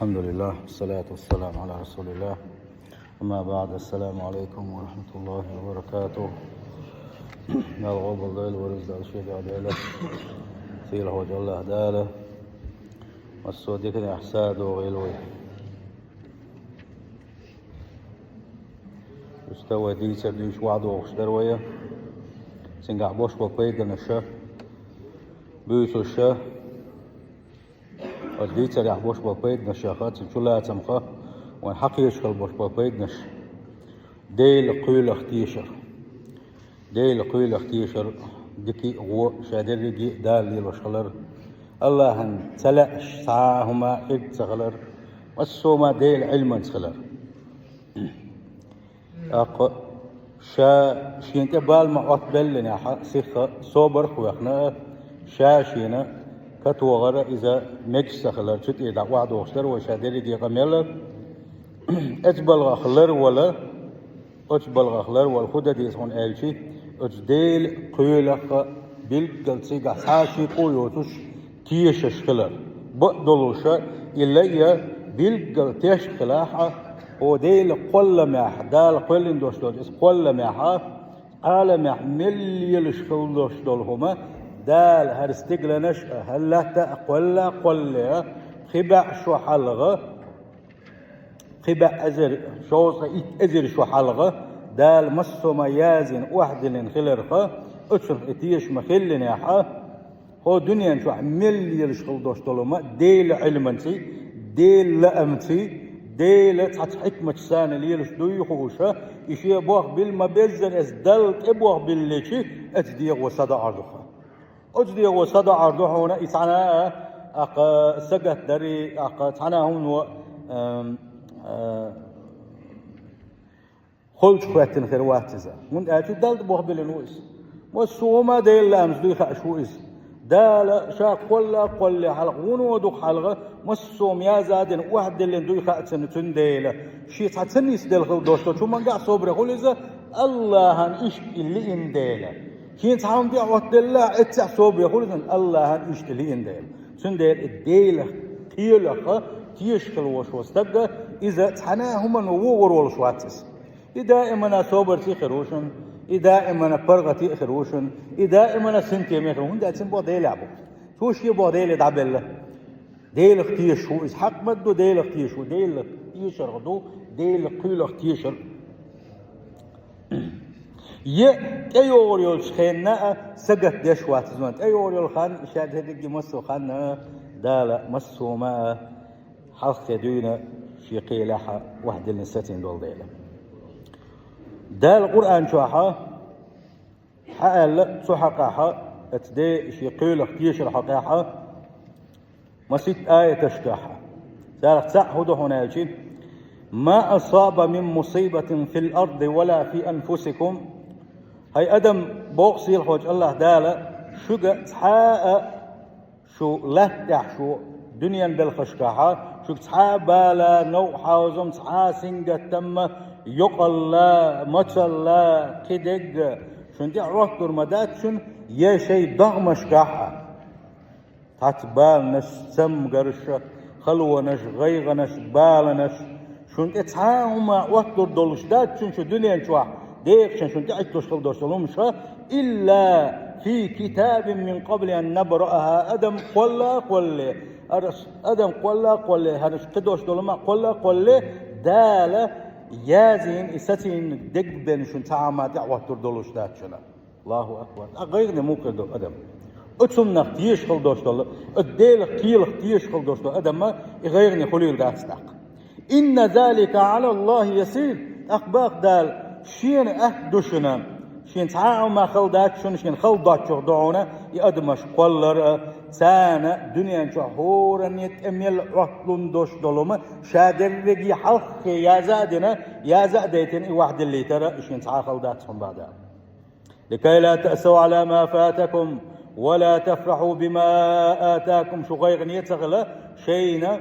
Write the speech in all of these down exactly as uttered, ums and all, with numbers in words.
الحمد لله، والصلاة والسلام على رسول الله. أما بعد، السلام عليكم ورحمة الله وبركاته. Дала къобалдойла, варз дала шега Дала. Сийлахьчу Аллахь Дала массо а диканехь садогӀийла вай. Иштта вай дийцар дуьйцуш охьадогӀуш дара вай. Цуьнгахь болуш болу пайданаш буьйцуш, оцу дийцарехь болуш болу пайданаш, цуьнан чулацамах вайн хьакхеташ хила болуш болу пайданаш. Делан кхоьлах тешар. Делан кхоьлах тешар дика а, вон а, ша дерриге а Дала лелош хилар. Аллахьан ца лаьаш цхьа а хӀума хирг ца хилар. Массо а хӀума Делан Ӏилманца хилар. ТӀаккха ша шена тӀе бала ма Ӏоттабеллинехь а, сихха собарх а вехна, ша шена катохар а иза мегаш ца хилар, цу тӀера дӀа охьадогӀуш дара вай ша дерриге а къамел. Оцу балхах ларвала, оцу балхах ларвала хӀун дан деза хьуна аьлча, оцу Делан кхоьлах билггал цигахь цхьа а шен къа йоцуш тешаш хилар. Бакъдолуш, и лай а билггал тешна хилахь а, хьо Делан кхолламехь, Дала кхоьллина долуш долчу иза кхолламехь а, Ӏаламехь мел лелаш хила долуш долу хӀума, Дала хӀара стигланаш а, хӀара латта а кхолла а кхоллале, пхи бӀе шо хьалха, пхи бӀе эзар, шовзткъе итт эзар шо хьалха Дала массо а хӀума язйина, охьадиллина хиларх, оцунах и тешам хиллинехь а, хьо дуьнен чохь мел лелаш хила долуш долу хӀума Делан Ӏилманций, Делан лаамций, Делан цхьацца хьикматаш санна лелаш дуй хууш, и шен болх билла ма-беззара, иза Далла тӀе болх биллича, оцу дегӀо садоӀур ду хьо. Оцу дегӀо садоӀур ду хьуна и цхьана а, тӀаккха сагатдари, тӀаккха цхьана а хӀумано, ам, а, холчу хӀоьттина хир вац иза. ХӀунда аьлча Далла тӀе болх биллина ву иза. Массо а хӀума Делан лаамца дуй хууш ву иза. Дала ша кхолла а кхоллале хьалха, вуно дукха хьалха, массо а хӀума язъян дина, охьадиллина дуй хаьа цунна, цундела шен цхьа ца нисделла хила долуш долчу хӀуманга а собаре хуьлу иза, Аллахьан иштта и лиъна дела. Шен цхьа хӀума тӀе а Ӏоттаделла, эццахь собаре хуьлу иза, Аллахьан иштта лиъна дела. Цундела и Делах кхелахха тешаш хила волуш волу стаг, иза цхьана а хӀумано вогӀур волуш вац иза. И даимана собарца а хир ву шуна, и даимана паргӀатца а хир ву шуна, и даимана синтеме а хир ву, хӀунда аьлча цуьнан болх Делехь бу. Цо шен болх Деле дӀабелла. Делах тешаш ву иза, хьакъ ма ду, Делах тешаш ву, Делах тешарх ду, Делан кхоьлах тешар. Я тӀейогӀур йолчу хенна а сагатдеш вац иза, тӀейогӀур йолу хан, ша дерриге массо а хан Дала массо а хӀума а хьалххе дуьйна шен кхелехь а охьадиллина сацийна долу дела. Дала Къуръан чохь а хьааьлла, цу хьокъехь а, оцу Делан шен кхоьлах тешар хьокъехь а, масийтта аяташкахь а. Царах цхьаъ хӀун ду хьуна аьлча: «ما أصاب من مصيبة في الأرض ولا في أنفسكم». ХӀай адам, боху сийлахьчу Аллахь Дала, шуьга цхьа а, шу латта тӀехь, шу дуьненан белхашкахь а, шуьга цхьа а бала, новкъа хьовзам, цхьа а сингаттам, йокъалла, мацалла, кхидерг шуна тӀе а Ӏоттур ма дац шуна, я шайн догӀмашкахь а. Цхьацца баланаш, цамгарш, халонаш, гӀайгӀанаш, баланаш, шуна тӀе цхьа а хӀума Ӏоттур долуш дац шуна шу дуьнен чохь, декъашна шуна тӀе Ӏитталуш хила долуш долу хӀумаш, «إلا في كتاب من قبل أن نبرأها», адам кхолла а кхоллале, ара адам кхолла а кхоллале, хӀара кхидолуш долу хӀума кхолла а кхоллале, Дала язйина и сацийна дегбен шуна цхьа а хӀума тӀе Ӏоттур долуш дац шуна. Аллаху акбар. А гӀайгӀане муха хир ду адам? Оцунах тешаш хила долуш долу, оцу Делах кхелах тешаш хила долуш долу адамна и гӀайгӀане хуьлийла дац тӀаккха. «إن ذلك على الله يسير». ТӀаккха боху Дала, шена атта ду шуна, шена цхьа а хӀума хала дац шуна, шена хала доцчух ду хьуна и адамаш кхоллар а, царна дуьнен чохь хӀоранна тӀе мел Ӏотталун долуш долу хӀума, ша дерриге хьалххе язъян а дина, язъян а дайтина и охьадиллийтар а, и шена цхьа а хала дац хьуна боху Дала. «لكي لا تأسوا على ما فاتكم ولا تفرحوا بما آتاكم». Шу гӀайгӀане ца хила шайна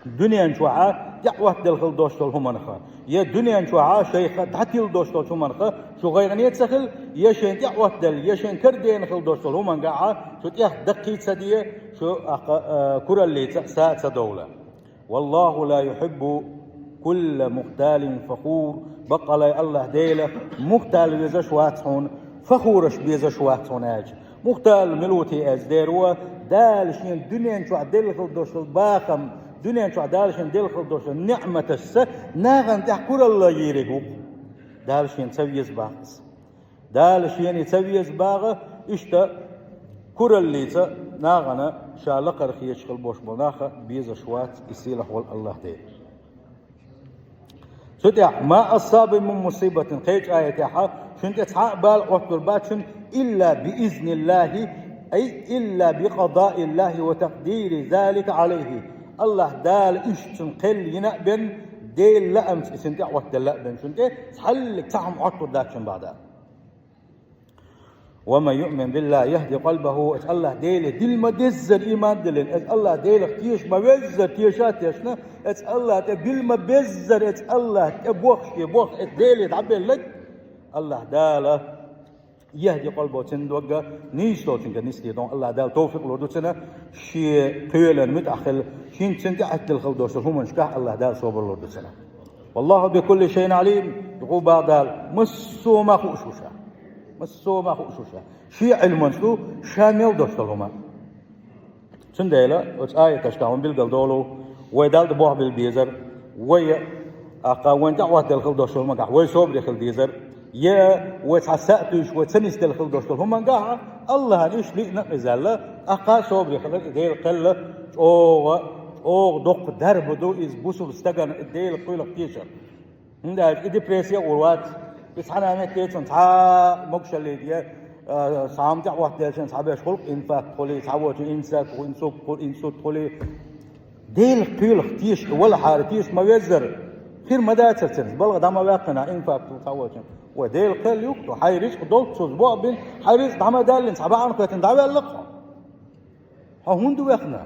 дуьнен чохь а тӀе Ӏоттаделла хила долуш долу хӀуманах, я дуьнен чохь а шайх дӀатилла долуш долчу хӀуманах шу гӀайгӀане ца хила, я шайна тӀе Ӏоттаделла, я шайна карадеана хила долуш долу хӀуманга а шу тӀех даккхий ца де, шу, а, а, кураллица а са а ца довла. والله لا يحب كل مختال فخور. Баккъалла а Аллахь Дела мухтал везаш вац хьуна, фахураш безаш вац хьуна аьлча. Мухтал мила ву те аьлча, дера ву, Дала шена дуьнен чохь делла хила долуш долу бахам, дуьнен чохь Дала шена делла хила долуш долу ниъматашца нахана тӀехь куралла йийриг ву. Дала шена ца веза боху иза. Дала шена и ца веза боху, иштта кураллица нахана ша лакхара хеташ хила болуш болу нах безаш вац и сийлахь волу Аллахь Дела. Цу тӀехь: «ما أصاب من مصيبة», кхечу аятехь, шуна тӀе цхьа а бала Ӏоттур бац шуна, «إلا بإذن الله», أي «إلا بقضاء الله وتقدير ذلك عليه». Аллахь Дала иштта цунна кхел йина а бен, Делан лаамца и цунна тӀе Ӏоттаделла а бен, шуна тӀе цхьаллиг цхьа хӀума Ӏоттур дац шуна боху Дала. «ومن يؤمن بالله يهد قلبه», оцу Аллахь Деле дилла ма-деззара ийман диллина, оцу Аллахь Делах теша ма-веззара теша а тешна, оцу Аллахь тӀе билла ма-беззара, оцу Аллахь тӀе бохуш, шен боху оцу Деле дӀабелларг, Аллахь Дала «يهد قلبه», цуьнан дог а нийсо цуьнга нисде дон, Аллахь Дала товфикъ лур ду цунна, шен кхелан муьтӀахь хила, шен цуьнан тӀе Ӏоттаделла хила долуш долу хӀуманашкахь Аллахь Дала собар лур ду цунна. «والله بكل شيء عليم», гӀо боху Дала, массо а ма хууш ву ша. Массо а ма хууш ву ша. Шен Ӏилманца ду ша мел долуш долу хӀума. Цундела оцу аяташкахь хӀума билгалдолу, вай Далла тӀе болх билла безар, вай, аккха, вайна тӀе Ӏоттаделла хила долуш долу хӀумангахь вай собаре хила дезар, я вай цхьа са а туьйсуш, вай ца нисделла хила долуш долу хӀумангахь, Аллахьана иштта лиъна а къизалла, аккха собаре хилар и Делан кхел чӀогӀа, чӀогӀа доккха дарба ду иза бусулба стагана, и Делан кхелах тешар. ХӀунда аьлча и депрессия а гӀур вац. И цхьана а метте цунна цхьа а могушаллига, а, цхьа хӀума тӀе Ӏоттаделча цхьаберш хуьлу инфаркт хуьлий, цхьаволчун инсульт хуьлий, инсульт хуьлий, инсульт хуьлий. Делан кхелах теша, валахьара теша ма-веззара, хир ма дацара цуьнца, балха дӀа ма ваьккхина, инфаркт ву цхьаволчун. Вай Делан кхел ю-кх, хьайн рицкъ долччуза бо а бина, хьайн рицкъ дӀа ма даьллина, цхьа бахьана кхетина дӀаваьлла-кх хьо. Хьо хӀунда вехна?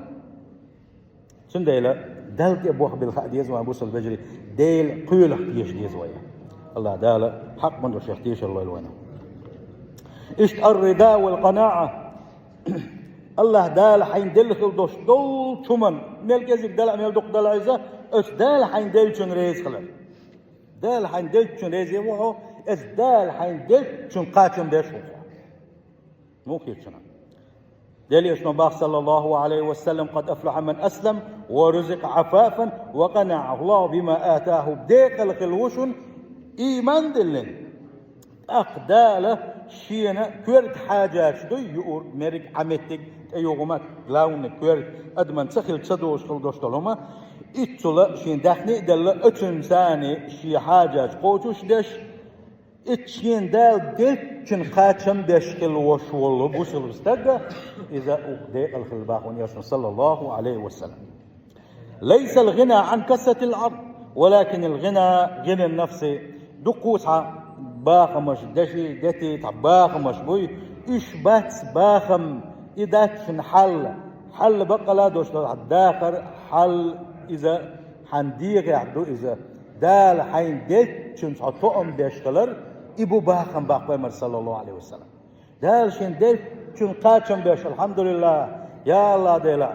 Цундела Далла тӀе болх билла хаа деза вайн, бусалба вежарий, Делан кхелах теша деза вай. Аллахь Дала хьакъ ма-дарра шех тешар лойла вайна. Иштта ар-рида вал-къанаӀа. Аллахь Дала хьайна делла хила долуш долчу хӀуманна, мел кӀезиг дала а, мел дукха дала а иза, оцу Дала хьайна деллачунна реза хилар. Дала хьайна деллачунна реза ву хьо, оцу Дала хьайна деллачунна кхачам беш ву хьо. Муха хир шуна? Делан Элчано боху, саллаллаху Ӏалайхи ва саллам: «قد أفلح من أسلم ورزق عفافا وقنعه الله بما آتاه». Декъала хилла ву шуна, ийман диллина. ТӀаккха Дала шена коьрта хьаджаташ дуй юург, мерриг, Ӏа меттиг, тӀеюху хӀума, главный коьрта, адаман ца хилча ца долуш хила долуш долу хӀума, иццула шена даьхни а делла, оцунца шен хьаджаташ кхочуш а деш, Иза шена Дала деллачун кхачам беш хилла волуш волу бусалба стаг, иза укх декъала хилла боху Элчано, саллаллаху Ӏалайхи ва саллам. «ليس الغنى عن كثرة العرض، ولكن الغنى غنى النفس». Дукха цхьа бахамаш, деши, дети, цхьа бахамаш буй, уьш бац бахам, и дац шуна хьал. Хьал баккъала а долуш долу дахар, хьал иза хьан дегӀехь ду иза. Дала хьайна деллачун цхьа тоам беш хилар, и бу бахам, боху Пайхамара, саллаллаху Ӏалайхи ва саллам. Дала шена деллачун кхачам беш, алхьамдулиллахӀ, я АллахӀ Дела,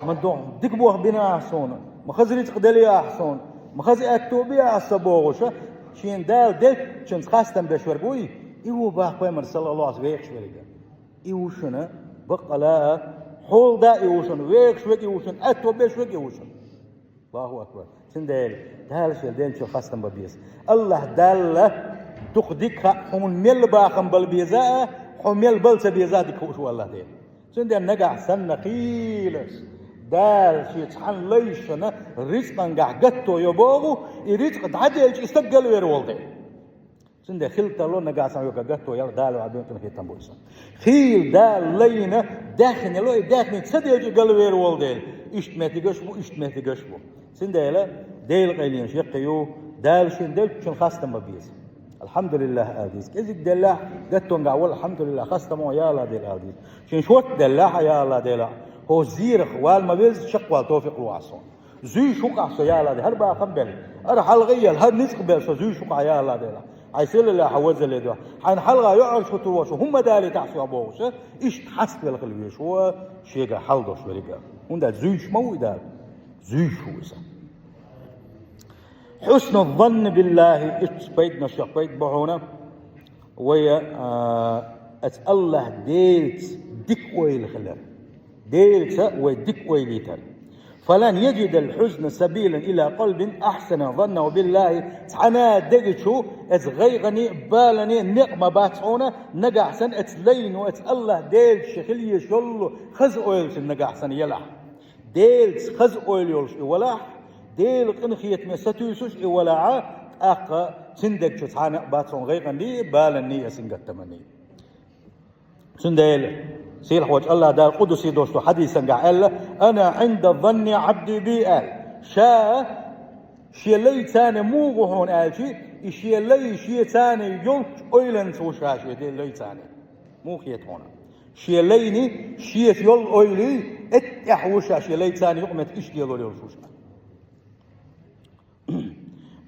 ма дика болх бина ахьа суна, ма хаза рицкъ делла ахьа суна, ма хаза аьтто бе ахьа сан бохуша, шена Дала деллачунца хастам беш верг вуй, и ву, боху Пайхамара, саллаллаху Ӏалайхи ва саллам, вехаш верг. И ву шуна баккъала а, хьолда а и ву шуна, вехаш верг и ву шуна, аьтто беш верг и ву шуна. Аллаху акбар. Цундела Дала шена деллачун хастам бан беза. АллахӀ Далла дукха дика хаьа, хьуна мел бахам бала беза а, хьо мел бала ца беза а дика хууш ву АллахӀ Дела. Цундела нагахь санна хийла, Дала шен цхьана лайшна рицкъангахь гатто йо боху, и рицкъ дӀаделча и стаг галвер волу дела. Цундела хила тарло нагахь санна хьоьга гатто яла Дала ваьӀ бен кхин хетам бу иза. Хийла Дала лайна даьхни ло, и даьхни ца делча галвер волу дела. Иштта меттигаш бу, иштта меттигаш бу. Цундела Делан къайленаш яккхий ю, Дала шена деллачун хастам бан беза. АлхьамдулиллахӀ ала деза. КӀезиг деллехь, гаттонгахь вала, алхьамдулиллахӀ, хастам хьуна, я АллахӀ Дела, ала деза. Шена шорта деллехь, я АллахӀ Дела, хӀокху зерах вала ма везза, чекхвала товфикъ ло ахьа суна. Зуьйш ву-кх ахьа со, я АллахӀ Дела, хӀара бахам белла, хӀара хьалха а елла, хӀара ницкъ белла со зуьйш ву-кх ахьа, я АллахӀ Дела. Хьайн сийлалле, хьан везалле дуьхьа. Хьайна хьалха йоӀарш хӀуттур ву со, хӀумма далийтахь со бохуша, иштта хьаставелла хила везаш ву шегара хьал долуш верг а. ХӀунда аьлча зуьйш ма ву и Дала. Зуьйш ву иза. Хьусну занни биллахи, ишта пайданаш чохь пайда бу хьуна, вай, а, аса Аллахь Делаца дика ойла хилар. Делаца вай дика ойла йитар. Фалан яджидал хьузна сабилан ила къалбин ахьсана заннаху биллахи, цхьана а дега чу аса гӀайгӀане, балане некъ ма бац хьуна, нагахь санна аса лайно, аса Аллахь Делаца хила езаш йолу хаза ойла цуьнан нагахь санна елахь. Делаца хаза ойла йолуш и валахь, Делан къинхетаме сатуьйсуш и валахь, тӀаккха цуьнан дега чу цхьана а бац хьуна гӀайгӀане а, балане а, сингаттамане а. Цундела сийлахьчу Аллахь Дала къудсий долуш долу хьадисангахь аьлла: «Ана Ӏинда занни Ӏабди би», – аьлла. Ша шен лайца муха ву хьуна аьлча, и шен лай шеца йолчу ойланца ву ша шен лайца. Муха хета хьуна? Шен лайни шеца йолу ойла, эттехь ву ша шен лайца юкъаметтиг иштта лелор йолуш ву ша.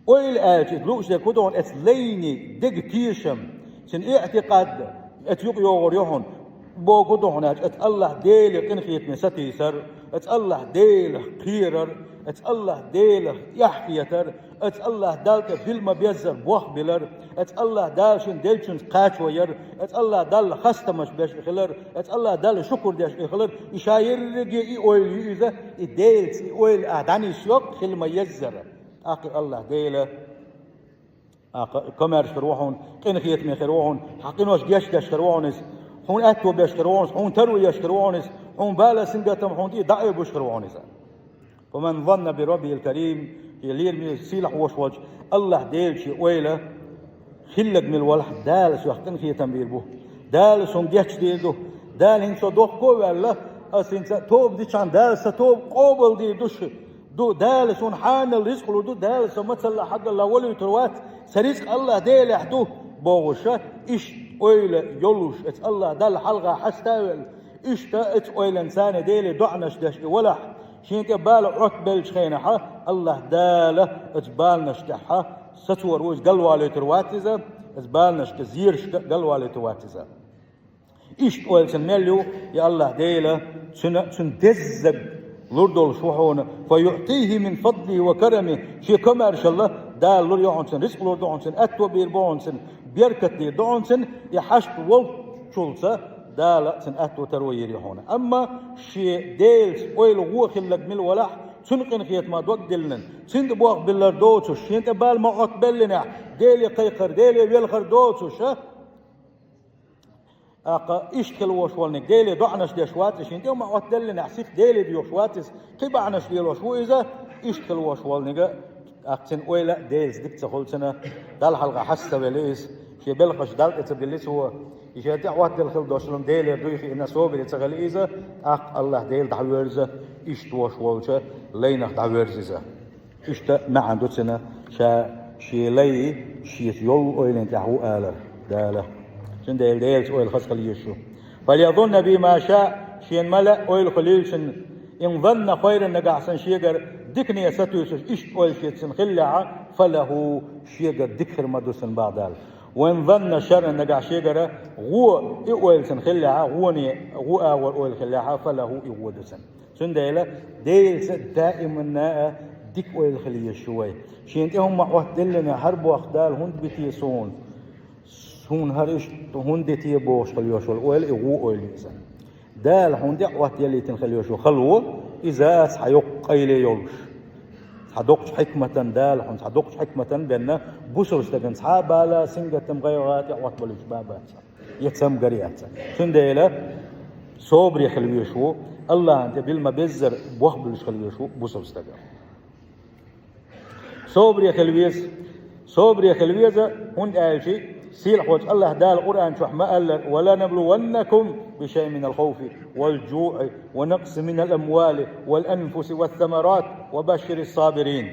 Ойла аьлча, иза лууш дерг хӀун ду хьуна, аса лайни дега тешам, цуьнан иътикъад, аса юкъа йогӀур ю хьуна, боху хӀун ду хьуна аьлча, аса Аллахь Деле къинхетаме сатийсар, аса Аллахь Делах кхерар, аса Аллахь Делах эхь хетар, аса Аллахь Далла тӀе билма беззар бохбилар, аса Аллахь Дала шена деллачуьнца кхачо яр, аса Аллахь Далла хастамаш беш и хилар, аса Аллахь Далла шукур деш и хилар, и ша ерриге и ойла ю иза, и Делаца и ойла а дӀанисйо хила ма-еззара. ТӀаккха Аллахь Дела, тӀаккха комаьрша хир ву хьуна, къинхетаме хир ву хьуна, хьан къинош гечдеш хир ву хьуна иза, хьуна аьтто беш хир ву хьуна иза, хьуна таро еш хир ву хьуна иза, хьуна бала, сингаттам хьуна тӀе дӀаайбуш хир ву хьуна иза. «Ва ман занна би Раббихил карим», шен лераме сийлахь волуш волчу Аллахь Делаца ойла хилларг мила валахь, Дала соьх къинхетам бийр бу. Дала суна гечдийр ду. Дала хӀинца со дохко а ваьлла, аса хӀинца тоба дичахьана Дала сан тоба къобалдийр ду шу. Ду, Дала суна хьанал рицкъ лур ду, Дала со мацалла хьагалла валуьйтур вац, сан рицкъ Аллахь Делехь ду, бохуша, иштта ойла йолуш, аса Аллахь Далла хьалха хьаста а велла, иштта аса ойланца Деле доӀанаш деш и валахь, шена тӀе бала Ӏоттабеллачу хенахьа, Аллахь Дала аса баланаш тӀехьа сацор ву, иза галвалуьйтур вац иза, аса баланашка, зерашка галвалуьйтур вац иза. Иштта ойла цуьнан мел ю, я Аллахь Дела, цуьнан, цуьнан деззаг лур долуш ву хьуна, фа юътийхи мин фадлихи ва карамихи, шен комаьршалла Дала лур ю хьуна цуьнан, рицкъ лур ду хьуна цуьнан, аьтто бийр бу хьуна цуьнан, беркат дийр ду хьуна цуьнан, и хьашт волчулца Дала цуьнан аьтто таро йийр ю хьуна. Амма шен Делаца ойла вон хилларг мила валахь, цуьнан къинхетамах дог диллина, цуьнан тӀе бохбиллар доцуш, шена тӀе бала ма Ӏоттабеллинехь, Деле кхайкхар, Деле велхар доцуша, тӀаккха иштта хила волуш волниг Деле доӀанаш деш вац иза, шена тӀе ма Ӏоттаделлинехь, сиха Деле доьхуш вац иза, кхин бахьанаш лелош ву иза, иштта хила волуш волнига, тӀаккха цуьнан ойла а Делаца дика ца хуьлу цуьнан, Далла хьалха хьаста ца велли иза, шен белхаш Далла тӀе ца билли цо, и шен тӀе Ӏоттаделла хила долуш хӀума Делера дуй хиъна, собаре ца хилли иза, тӀаккха Аллахь Дела дӀавоьрзу, иштта волуш волчу лайнах дӀавоьрзу иза. Иштта маьӀна ду цуьнан, ша шен лай шеца йолу ойланна тӀехь ву алар Дала. Цундела Делаца ойла хаза хила езаш ю. «Фальязунна би ма ша», шена ма лаьа ойла хуьлийла цуьнан, «ин занна хайран», нагахь санна шегара дикане сатуьйсуш иштта ойла шеца цуьнан хиллехьа, «фалаху», шегара дика хир ма ду цуьнан, бах Дала. «Ва ин занна шарран», нагахь шегара гӀо и ойла цуьнан хиллехьа, гӀоне, гӀо агӀор ойла хиллехьа, «фалаху», и гӀо ду цуьнан. Цундела Делаца даиманна а дика ойла хила езаш ю вай. Шена тӀе хӀума Ӏоттаделлина, хӀара боху Дала хӀунда битий суна? Суна хӀара иштта хӀунда дитий бохуш хила йолуш йолу ойла, и вон ойла ю иза. Дала хьуна тӀе Ӏоттаделлийтина хила йолуш йолу хало, иза цхьа йоккха къайле йолуш. Цхьа доккхачу хьикматан Дала хьуна, цхьа доккхачу хьикматан бенна, бусалба стагана цхьа а бала, сингаттам, гӀайгӀа тӀе Ӏоттабалуьйтуш бан бац. Я цамгаре яц. Цундела собаре хила везаш ву, Аллахьан тӀе билма беззара бохбуьллуш хила везаш ву бусалба стаг. Собаре хила веза, собаре хила веза, хӀунда аьлча сийлахьчу Аллахь Дала Къуръан чохь ма-аллара: «Ва ланаблуваннакум би шайъин минал хавфи вал жуъи ва накъсин минал амвали вал анфуси вас самарат ва башширис сабирин».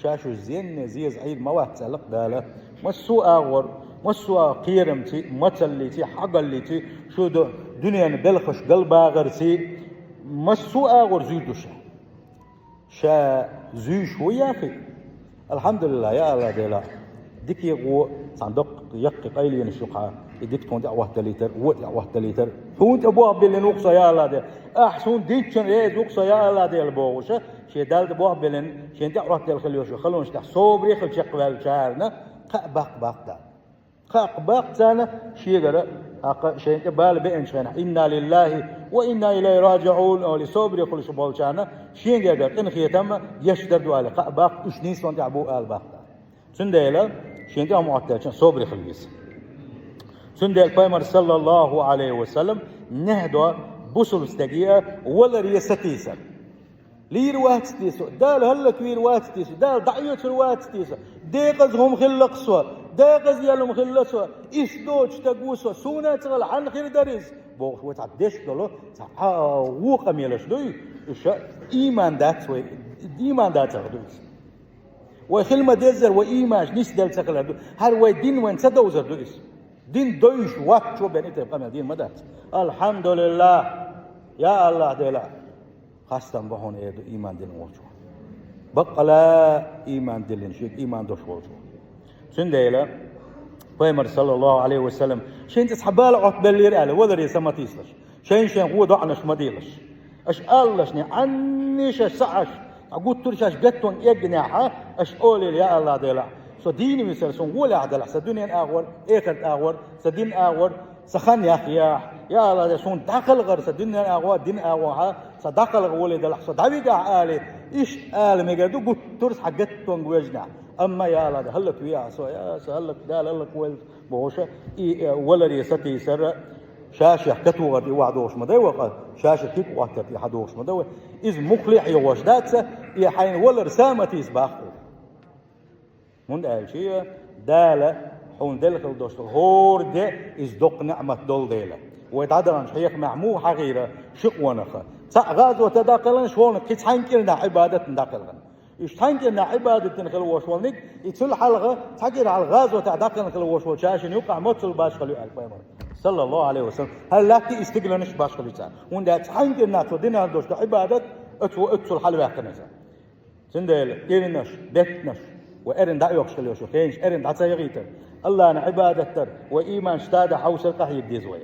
Ша шу зенне зеза Ӏийр ма вац аьлла-кх Дала. Массо а агӀор, массо а кхерамци, мацаллици, хьагаллици, шу ду-, дуьненан белхаш галбагӀарци, массо а агӀор зуьйр ду ша. Ша зуьйш ву яхи? Алхьамдулиллах, я Алла Дела. Дика гӀо, цхьана доккха яккхий къайленаш ю хьан, и дика тхуна тӀе а Ӏотталийтар, вон тӀе а Ӏотталийтар. Хьуна тӀе бохбиллина ву-кх со, я Алла Дела. Ахь суна динчун реза ву-кх со, я Алла Дела, бохуша. Шен Далла тӀе болх биллина, шен тӀе Ӏоттаделла хила йолчу халонаш тӀехь собаре хилла чекхваьллачарна кхаъ баккха баккха Дала. Кхаъ баккха царна шегара, тӀаккха шайна тӀе бала беанчу хенахь, «Инна лиллахи ва инна илайхи раджиун», олий, собаре хуьлуш болчарна шен гергара къинхетам гечдар ду аьлла, кхаъ баккха, уьш нийсонан тӀехь бу ала баккха Дала. Цундела шен тӀе хӀума Ӏоттаделчарна собаре хила веза. Цундела Пайхамар, саллаллаху Ӏалайхи ва саллам, нехь до бусулба стаге валаре сатийсар. Лийр вац те со, Дала хӀаллаквийр вац те со, Дала дӀаоьцур вац те со, декъаза хӀума хилла-кх со, декъаза ял хӀума хилла со, иштта доцу стаг ву со, суна а ца хилла, хьанна хир дара иза? Бохуш, вай цхьа деш долу, цхьа а, вон къамелаш дуй, уьш ийман дац вай, ийман дацарх ду иза. Вай хила ма-деззара вай ийманаш нисделла ца хилар ду, хӀара вай дин вайна ца довзар ду иза. Дин довзуш вац чо бен и тайпа къамел дийна ма дац. Алхьамдулиллах! Я АллахӀ Дела! Хастам бу хьуна эр ду ийман дина волчо. Баккъала ийман диллина, шега ийман долуш волчо. Цундела Пайхамар, саллаллаху Ӏалайхи ва саллам, шен цӀе цхьа бала Ӏоттабеллера аьлла, валаре са ма тийсалаш. Шайн-шайн гӀо доӀанаш ма делаш. Аша алалаш, Ӏанни шаьш ца Ӏаш, гуттар шаьш гатонга эгнехь, аша олийла: «Я АллахӀ Дела, со дийна висар, суна гӀолехь делахь, сан дуьненан агӀор, эхартан агӀор, сан динан агӀор, сан хан яхъехь. Я АллахӀ Дела, суна дӀакхалхар сан дуьненан агӀор, динан агӀор, сан дӀакхалха гӀоле делахь, со дӀавигахь», – али, иштта ала мегар ду гуттар цхьа гатонга вежнехь. Амма, я АллахӀ Дела, хӀаллаквехьа со, я, со хӀаллак, Дала хӀаллаквойла бохуш, и, э, валаре сатийсар, ша-шех катохар тӀе охьадогӀуш ма дай вай, ша-шех куьг Ӏоттар тӀе хьадогӀуш ма дай вай. Иза муххале а йогӀуш дац, и хьайна валар са ма тийса баккха. ХӀунда аьлча Дала хьуна делла хила долуш долу хӀора де иза доккха неӀмат долу дела. Вай дӀадаханчу хьехамехь муха хьахийра ши къонах? Цхьаъ гӀазота дӀакхелхина, шолгӀаниг кхин цхьаьна кӀирнахь Ӏибадатна дӀакхелхина. Уьш цхьаьна кӀирнахь Ӏибадатна хила волуш волниг, и цул хьалха цхьа кӀира хьалха гӀазота дӀакхелхина хила волуш волчаьршинна юкъахь моццул башхалла ю аьлла Пайхамар, саллаллаху Ӏалайхи ва саллам. ХӀара латта и стигланаш башхалла ю цара. ХӀунда аьлча цхьаьна кӀирнахь цо дина долуш долу Ӏибадат оцу, оццул хьалаваьккхина иза. Цундела кӀирнаш, беттанаш, вай эрна дӀаоьхуш хила йолуш ю, хенаш эрна дӀа ца яхийтар, АллахӀна Ӏибадат дар, вай ийман стада хьовсар къахьега деза вай.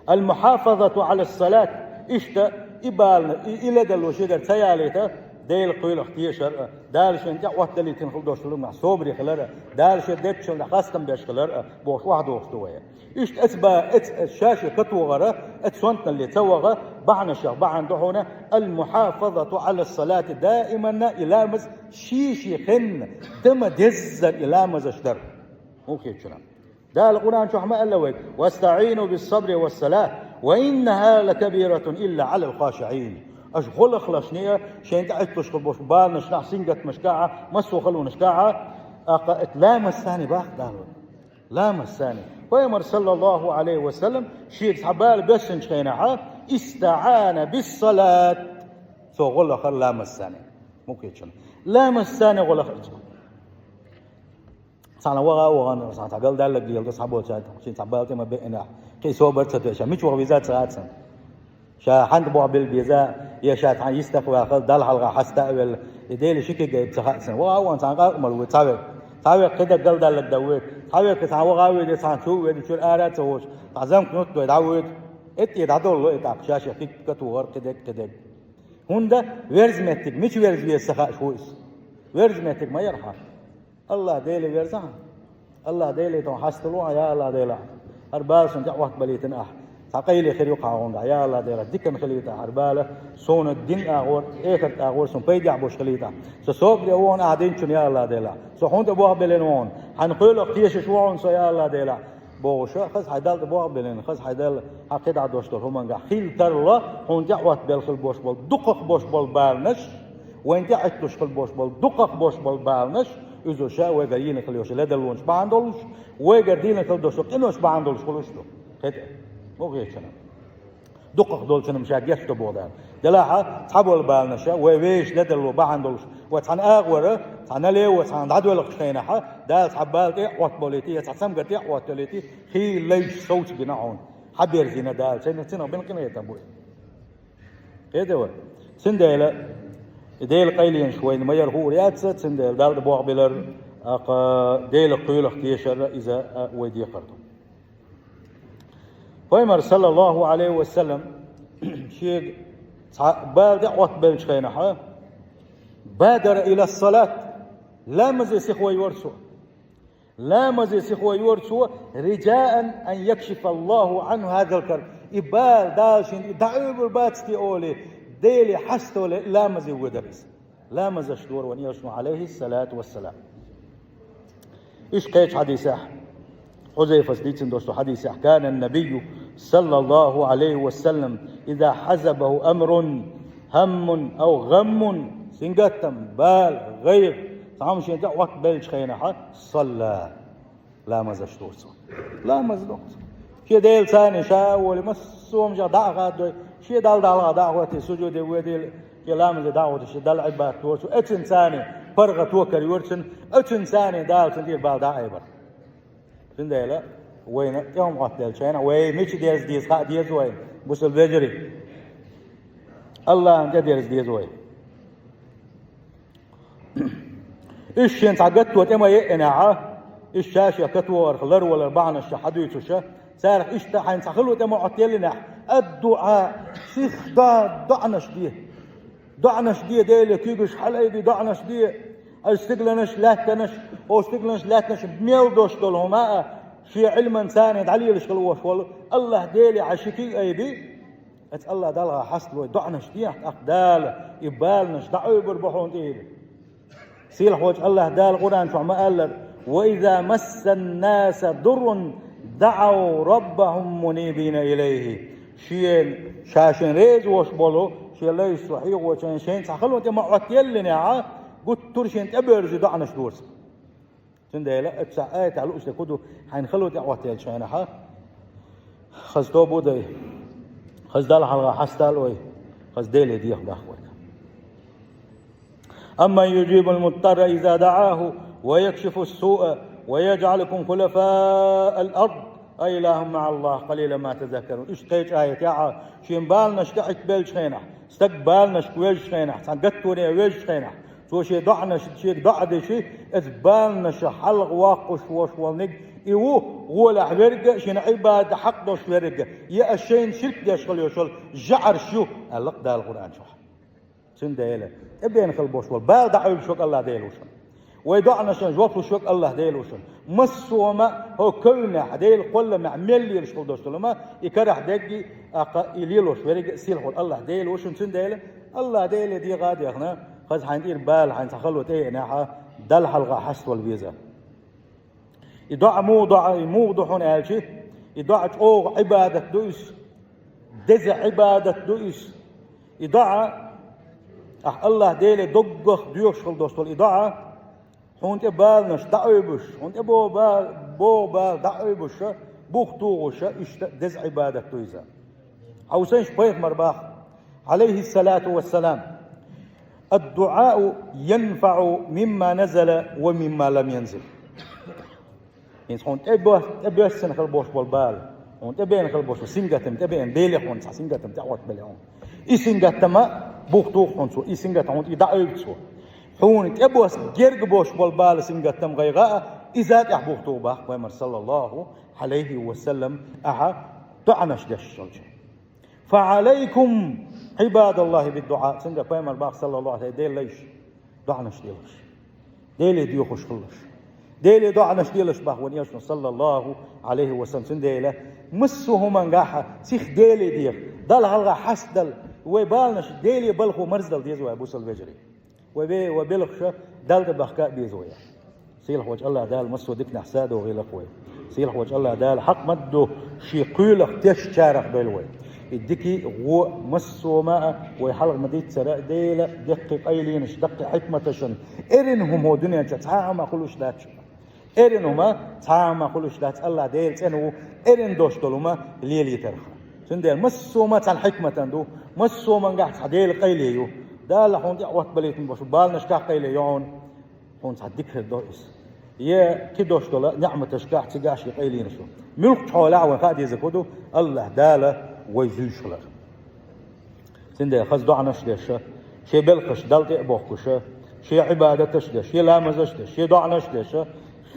Ал-мухьафазату Ӏала ссалат, иштта и балана, и, и ледарло шегара ца ялийта, Делан кхоьлах тешар а, Дала шен тӀе Ӏоттадалийтина хила долуш долу хӀуманах собаре хилар а, Дала шен деттачунна хастам беш хилар а бохуш охьадогӀуш ду вай. Иштта эца ба-, эца, эца ша-шех катохара, эца сонтаналле ца ваха бахьанашех бахьана ду хьуна: ал-мухьафазату Ӏала ссалати, даиманна и ламаз ший-ший хенна дан ма-деззара и ламазаш дар. ХӀун хетачунна? Дала Къуръан чохь ма аьлла вайга: «ВастаӀину биссабри вассалат, ва иннаха лакабиратун илла Ӏалал хашиӀин». Аша гӀо лахлашне а, шайна тӀе Ӏитталуш хила болуш баланашкахь, сингаттамашкахь а, массо а халонашкахь а, тӀаккха эта ламаз санна баккха Дала вайга. Ламаз санна. Пайхамар, саллаллаху Ӏалайхи ва саллам, шега цхьа бала боьссинчу хенахь, истаӀана биссалат. Цо гӀо лахара ламаз санна. Мукъичун. Ламаз санна гӀо лахара цо. Цхьана ваха а вахана, цхьана цхьа галдаьлларг леладо, цхьаболчара шен цхьа бала тӀе ма беънехь, кхин собар ца тоьша, мича ваха веза ца хаьа цунна. Ша хьанна болх билла беза, я ша цхьана йистах ваьхала, Далла хьалха хьаста а велла, и Делан ши куьг а ца хаьа цунна. Ваха а вахана цхьана къаркъа мала ву, цхьа верг. Цхьа верг кхидерг галдаьлларг дан ву, цхьа верг цхьана ваха а вуьйду, цхьана чу а вуьйду, чуьра ара а ца воьдуш, цхьа замка нуьтта дой дӀа вуьйду. Эттий дӀадоллу и тӀаккха, ша шен куьг катохар кхидерг, кхидерг. ХӀунда верза меттиг, мича верза веза ца хаьаш ву иза. Верза меттиг ма яра хьан. АллахӀ Деле верзахьа. АллахӀ Деле тхуна хьастало ахьа, я АллахӀ Дела. ХӀара бала суна тӀе Ӏоттабалийтина ахьа. Цхьа къайле хир ю кхана хӀунда, я АллахӀ Дела, диканна хилийта хьара бала, суна дин агӀор, эхарт агӀор суна пайдехь болуш хилийта ахьа. Со собаре ву хьуна ахьа динчунна, я АллахӀ Дела. Со хьуна тӀе болх биллина ву хьуна. Хьан кхоьлах тешаш ву хьуна со, я АллахӀ Дела. Бохуш, хаза хьайн Далла тӀе болх биллина, хаза хьайн Далла хьан кхидӀа долуш долу хӀумангахь хила тарло, хьуна тӀе Ӏоттабелла хила болуш болу, дукхах болуш болу баланаш, вайна тӀе Ӏитталуш хила болуш болу, дукхах болуш болу баланаш, иза ша вайгара йина хила йолуш ледарлонаш бахьана долуш, вайгара дина хила долуш къинош бахьана долуш хуьлуш ду. ХӀета, муха хетачунна. Дукхах долчунна ша гечдо боху Дала. Делахьа, цхьаболу баланаша, вай вешан ледарло бахьана долуш, вай цхьана агӀора, цхьана лево, цхьана дӀадоьлхучу хенахьа, Дала цхьа бала тӀе а Ӏоттаболийти, я цхьа цамгар тӀе а Ӏоттаболийти, хийла лайш совцабина хьуна, хьаберзийна Дала, церан цунах бина къинхетам бу. ХӀета вай. Цундела, и Делан къайленаш вайна ма яра хуур яц, цундела Далла тӀе болх биллар, тӀаккха Делах кхоьлах тешар, иза а вай декхар ду. Пайхамар, саллаллаху Ӏалайхи ва саллам, шега Цхьа бала тӀе Ӏоттабеллачу хенахь, бадара ила салат, ламазе сихо йора цо. Ламазе сихо йора цо, риджаан ан якшифа Аллаху анху хазал карб. И бала Дала шена и дӀаӀуьйбур бац те олий, Деле хьаставале ламазе воьдара иза. Ламазаш дора вайн Элчано, Ӏалайхиссалату вассалам. Уьш кхечу хьадисехь, Хьузайфас дийцина долчу хьадисехь: «Кана набийю, саллаллаху Ӏалайхи ва саллам, иза хьазабаху амрун, хӀаммун ау гӀаммун», сингаттам, бала, гӀайгӀа, цхьа хӀума шен тӀе Ӏоттабеллачу хенахь, салла, ламазаш дора цо. Ламаз дора цо. Шен Делаца ша а волий, массо а хӀуманах дӀа а хаддой, шен Далла дӀа а хӀоттий, сужуде воьдий, шен ламазе дӀа а хӀоттий, шен Далла Ӏибадат дора цо. Эццинца паргӀат токар йора цунна, эццинца Дала цунна тӀера бала дӀа а айбира. Цундела вайна тӀе хӀума Ӏоттаделлачу хенахь, вай мича дерза деза хаа деза вайна, бусалба вежарий. Аллахьан тӀе дерза деза вай. Уьш шен цхьа гатто тӀе ма еъинехь, уьш ша-шех катвогӀарх ларвалар бахьанаш хьадуьйцуша, царах иштта хьайна цхьа хало тӀе ма Ӏоттаеллинехь, аддуӀа, сиха доӀанаш де. ДоӀанаш де, Деле куьйгаш хьалаайбе, доӀанаш де. Аш стигланаш, лаьттанаш, ош стигланаш, лаьттанаш мел дош долу хӀума а, шен Ӏилманца дӀалелаш хила волуш волу Аллахь Деле хьан ши куьг айбе. Аса Аллахь Далла хьаставой, доӀанаш дехьа, тӀаккха Дала и баланаш дӀаӀуьйбур бу хьуна тӀера. Сийлахьволчу Аллахь Дала Къуръан чохь ма-аллара: «Ва иза массаннаса дуррун даӀав раббахум мунибина илайхи». Шен, ша шен реза вош болу, шен лайш цо хьехочун, шен цхьа хало тӀе ма Ӏоттаеллинехь, гуттар шен тӀеберзи доӀанаш дора цо. Цундела оцу цхьа аятехь лууш дерг хӀун ду, хьайна хало тӀе Ӏоттаеллачу хенахь, хаза тоба дай, хаза Далла хьалха хьастал ой, хаза Деле деха бахварг. «Амман южибул муттарра иза даӀаху ва якшифус суъа ва яджӀалукум хулафаал ард, а илахун маӀаллахи, къалилан ма тазаккарун». Иштта кхечу аятехь, шен баланаш тӀе Ӏиттабеллачу хенахь, стаг баланашка вежачу хенахь, цхьана гаттоне вежачу хенахь, цо шен доӀанаш, шега доӀа деши, оцу баланаша хьалха воккхуш волуш волниг, и ву гӀолехь верг а, шена Ӏибадат хьакъ долуш верг а, я ас шайна ширк деш хила йолуш волу жаӀарш ю, аьлла-кх Дала Къуръан чохь. Цундела, тӀебеана хила болуш болу бала дӀаӀуьйбуш верг Аллахь Дела ву шуна. Вай доӀанашна жоп луш верг Аллахь Дела ву шуна. Массо а хӀокху кевнехь, Делан кхолламехь мел лелаш хила долуш долу хӀума, и карахь дерг а, тӀаккха и лелош верг а сийлахьволу Аллахь Дела ву шуна. Цундела, Аллахь Деле дегӀа а дехна, хаза хьайна тӀера бала, хьайна цхьа хало тӀееънехь, Далла хьалха хьаставала веза. И доӀа муха доӀа, и муха ду хьуна аьлча, и доӀа чӀогӀа Ӏибадат ду иза, деза Ӏибадат ду иза. И доӀа, ахь Аллахь Деле доггах доьхуш хила долуш долу и доӀа, хьуна тӀе баланаш дӀаӀуьйбуш, хьуна тӀе богӀу бала, богӀу бала дӀаӀуьйбуша, бух тухуша, иштта деза Ӏибадат ду иза. Хьовсийша, пайхамар боху, Ӏалайхиссалату вассалам: «Ад-дуӀау янфаӀу мимма назала ва мимма лам янзил». ХӀинца хьуна тӀе бо-, тӀебоьссина хила болуш болу бала, хьуна тӀебеана хила болуш болу сингаттам, тӀебеана, Деле хьуна цхьа сингаттам тӀе Ӏоттабелла хьуна. И сингаттама бух туху хьуна цо, и сингаттам хьуна тӀе дӀаӀуьйбу цо. Хьуна тӀебосса герга болуш болу бала, сингаттам, гӀайгӀа а, иза тӀехь бух туху боху пайхамар, саллаллаху Ӏалайхи ва саллам, ахьа доӀанаш деш хилча. «Фа Ӏалайкум, Ӏибадаллахи, бид-дуӀа». Цундела пайхамар боху, саллаллаху Ӏалайхи, Делан лайш, доӀанаш делаш. Деле доьхуш хилалаш. Деле доӀанаш делаш боху вайн Элчано, саллаллаху Ӏалайхи ва саллам. Цундела, массо а хӀумангахь сиха Деле деха, Далла хьалха хьастадала, вай баланаш Деле балхо марздала деза вай, бусалба вежарий. Вай ве-, вай белхаша Далла тӀе бахка а беза вай. Сийлахьволчу Аллахь Дала массо а диканехь са а догӀийла-кх вай. Сийлахьволчу Аллахь Дала хьакъ ма-дду, шен кхоьлах тешначарах дойла вай. И дикий а, вон а, массо а ма а вай хьалха ма-дийццара а, Делан деккхий къайленаш, даккхий хьикматашна, эрна хӀума хӀокху дуьнен чохь цхьа а хӀума хуьлуш дац. Эрна хӀума цхьа а хӀума хуьлуш дац, Аллахь Дела цӀена ву, эрна долуш долу хӀума лелийтарх. Цундела массо а ма цхьана хьикматана ду, массо а мангахь цхьа Делан къайле ю. Дала хьуна тӀе Ӏоттабалийтина болуш баланашкахь къайле ю хьуна. Хьуна цхьа дика хир до иза. Я кхидолуш долу неӀматашкахь, цигахь шен къайленаш ю. Муьлххачу хьолехь вайн хаа дезарг хӀун ду, Аллахь Дала вай зуьйш хилар. Цундела хаза доӀанаш деш, шен белхаш Далла тӀе а бохкуш, шен Ӏибадаташ деш, шен ламазаш деш, шен доӀанаш деш,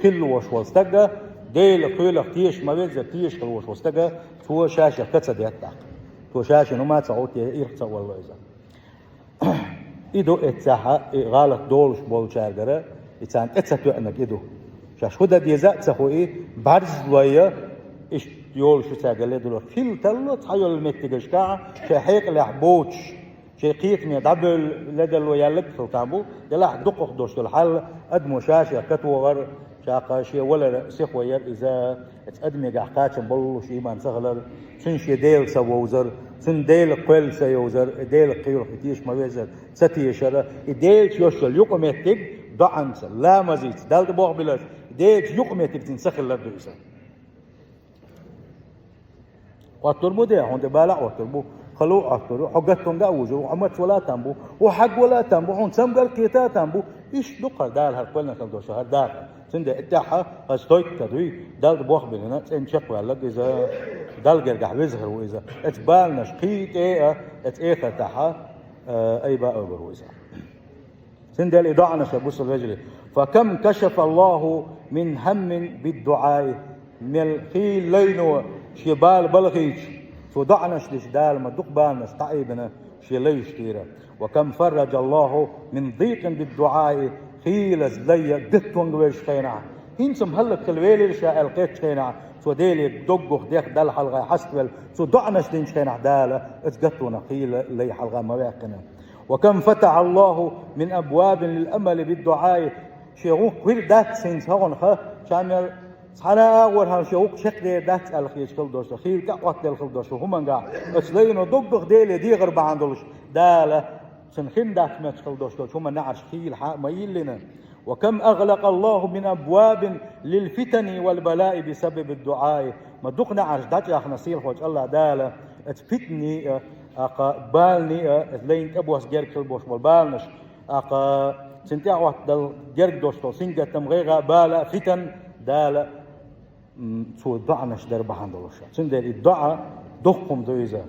хилла волуш волу стага, Делан кхоьлах теша ма-веззара, теша хила волуш волу стага, цо ша-шех ка ца детта тӀаккха. Цо ша-шен хӀума ца гӀовттае, ирх ца волло иза. И ду эццахьа, и гӀалат долуш болчаьргара, и царна тӀе ца тоьънарг и ду. Шаьш хӀун дан деза а ца хуий, бӀарзлой, иштта йолуш ю цаьрга ледарло. Хила талло цхьайолу меттигашкахь, шайн хьекъалехь боцуш, шайн кхетаме дӀабевлла ледарло яьлларг а хила там бу, делахь дукхах долуш долу хьал, адамо ша-шех катохар, чаккха шен валар сихо яр иза. Эцу адамегахь кхачам боллуш ийман ца хилар, цуьнан шен Дела ца вовзар, цуьнан Дела кхоьлла ца йовзар, Дела кхоьллуш и теша ма веззара ца тешара, и Делаца йолуш йолу юкъаметтиг доӀанца, ламазца, Далла тӀе болх биларца, Делаца юкъаметтиг цуьнан ца хилар ду иза. Оттур бу де, хьуна тӀе бала а оттур бу, хало а оттур бу, хьо гатонга а вужур ву, хьо маца вала а там бу, хьо хьаг вала а там бу, хьуна цамгар а кхета а там бу. Иштта ду-кх хӀара Дала хӀара кхоьллина хила долуш хӀара дакъа. Цундела и тӀаьхьа хаза стойкка дуй, Далла тӀе болх биллина, цӀена чекхваьлларг иза, Далла гергахь веза хир ву иза. Эцу баланаш кхин а тӀе а, эцу эхартахьа, а, айба а бер ву иза. Цундела и доӀанаш а бусал вежарий. فكم كشف الله من هم بالدعاء. Мел хийла лайно шен бала балхийча, цо доӀанаш дича Дала ма дукха баланаш дӀаайбина шен лайш тӀера. وكم فرج الله من ضيق بالدعاء. Хийлаза лай гатонга вевзачу хенахь, хӀинца-м хӀаллакьхила велира ша аьлла кхеттачу хенахь, цо Деле доггах дех Далла хьалха хьаставелла, цо доӀанаш динчу хенахь Дала оцу гатонах хийла лай хьалха ма ваьккхина. وكم فتح الله من أبواب للأمل بالدعاء. Шен гӀуллакх хир дац хӀинца хӀокхунах, ша мел цхьана а агӀор хьан шен гӀуллакх чекхдер дац аьлла хеташ хила долуш, хийла тӀе а Ӏоттаделла хила долуш хӀумангахь, оцу лайно доггах Деле дехар бахьана долуш, Дала цунна хин дац моьттуш хила долуш долчу хӀуманна неӀарш хийла хьа а ма йиллина. وكم أغلق الله من أبواب للفتن والبلاء بسبب الدعاء. Ма дукха неӀарш дӀачӀагӀна сийлахьчу АллахӀ Дала, оцу фитний а, аккха баланий а, оцу лайна тӀебосса герга хила болуш болу баланаш, аккха цунна тӀе а Ӏоттадала герга долуш долу сингаттам, гӀайгӀа а, бала а, фитан Дала, м, цо доӀанаш дар бахьана долуш. Цундела и доӀа дуккха хӀума ду иза.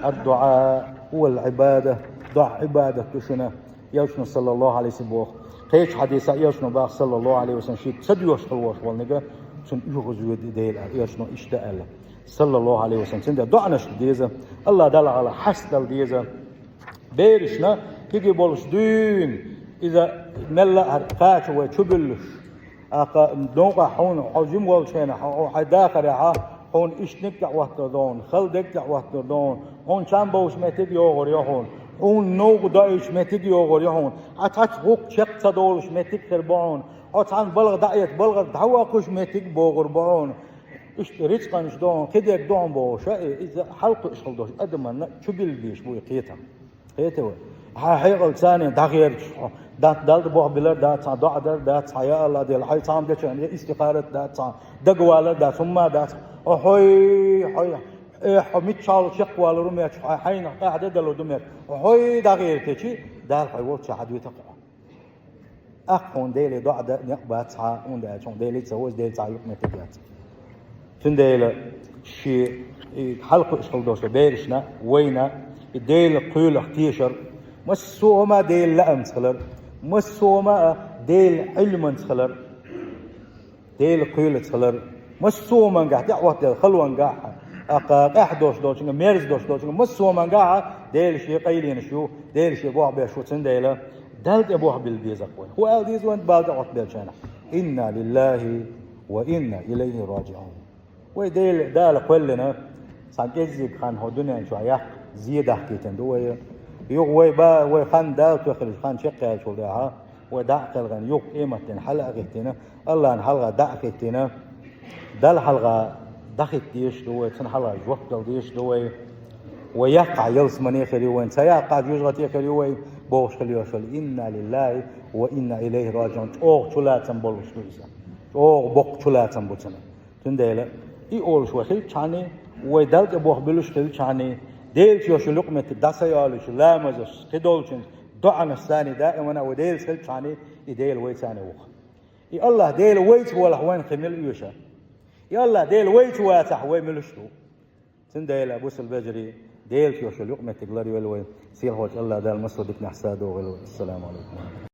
الدعاء هو العبادة. ДоӀа Ӏибадат ду шуна. Элчано, саллаллаху Ӏалайхи ва саллам, боху. Кхечу хьадисехь Элчано боху, саллаллаху Ӏалайхи ва саллам, шийтта ца доьшуш хила волуш волу нигат, цунна оьгӀаз воьду Дела аьлла, Элчано иштта аьлла, саллаллаху Ӏалайхи ва саллам. Цундела доӀанаш ду деза, АллахӀ Далла гӀала хьастадала деза. Берашна кхиге болуш дуьйна иза мелла а хӀара кхача вай чу буьллуш. Аккха новкъахь хьуна, хьо жима волчу хенахь, хьо хьайн дахарехь, хьуна иштаниг тӀехӀоттур ду хьуна, хала дерг тӀехӀоттур ду хьуна, хьуна чам бовлуш меттиг йогӀур ю хьуна, хьуна новкъа доуьйтуш меттиг йогӀур ю хьуна, хьан цхьацца гӀуллакх чекх ца долуш меттиг хир бу хьуна, хьо цхьана балха дӀаэца балхара дӀаваккхуш меттиг богӀур бу хьуна. Иштта рицкъанаш ду хьуна, кхидерг ду хьуна бохуш, и, иза хьалакхуьуш хила долуш адаманна чу билла безаш бу и кхетам. Кхета вай. Хьан хьекъал царна дӀахерчаш хьо. Дац Далла тӀе болх билар, дац цхьа доӀа дар, дац цхьа я АллахӀ Дела, хьайн цхьа хӀума дечарна я истихарат дац цхьа, дагавалар дац, хӀумма дац. Хьо хьой, хьой, э, хьо миччахьа чекхвалур ву моьттуш, хьо хьайнах къаьхьа де далур ду моьттуш. Хьо хьой дӀахерчи, Дала хьайн волччахьа хьан дуьйцу хьо. Аккха хьуна Деле доӀа дан некъ бац хьан, хӀунда аьлча хьуна Деле ца вовза, Дела цхьа юкъаметтиг яц. Цундела шен и хьалакхуьуш хила долуш берашна, вайна, и Делан кхоьлах тешар, массо а хӀума Делан лаамца хилар, массо а хӀума а Делан Ӏилманца хилар, Делан кхоьлаца хилар, массо а хӀумангахь, тӀехӀоттаделла халонгахь, аккха къаьхьа долуш долчуьнга, мерза долуш долчуьнга, массо а хӀумангахь Делан шен къайленаш ю, Делан шен болх беш ву, цундела Далла тӀе болх билла деза-кх вай. ХӀун ала деза вайна бала тӀехӀоттабеллачарна? إنا لله وإنا إليه راجعون. Вай Дела, Дала кхоьллина, цхьана кӀеззиг хан хӀокху дуьнен чохь яккха зе дахкийтина ду вай. Юха вай ба, вай хан Дала тоьхна хан чекхъяьллачул тӀаьхьа, вай дӀа а кхелхина, юха къематдийнна хьала а хӀиттина, АллахӀна хьалха дӀа а хӀиттина, Далла хьалха дӀахӀитта дезаш ду вай, Цунна хьалха жоп дала дезаш ду вай. Вай яккхахь ялсамане хир ю вайн, ца яккхахь жоьжахате хир ю вай, бохуш хила йиш йолу. إنا لله وإنا إليه راجعون. ЧӀогӀа чулацам болуш ду иза. ЧӀогӀа боккха чулацам бу цуьнан. Цундела и олуш вай хилчхьана, вай Далла тӀе болх буьллуш хилчхьана, Делаца йолуш йолу юкъаметтиг дӀа ца йолуьйтуш, ламазаш, кхидолчун доӀанаш царна даимана вай Делаца хилчхьана, и Дела вайца ву-кх. И АллахӀ Дела вайца валахь, вайна кхин мила оьшу? И АллахӀ Дела вайца вацахь, вай муьлш ду? Цундела, бусалба вежарий, Делаца йолуш йолу юкъаметтиг ларвелла вай, сийлахьчу АллахӀ Дала массо а диканехь садогӀийла вай. Ассаламу Ӏалайкум.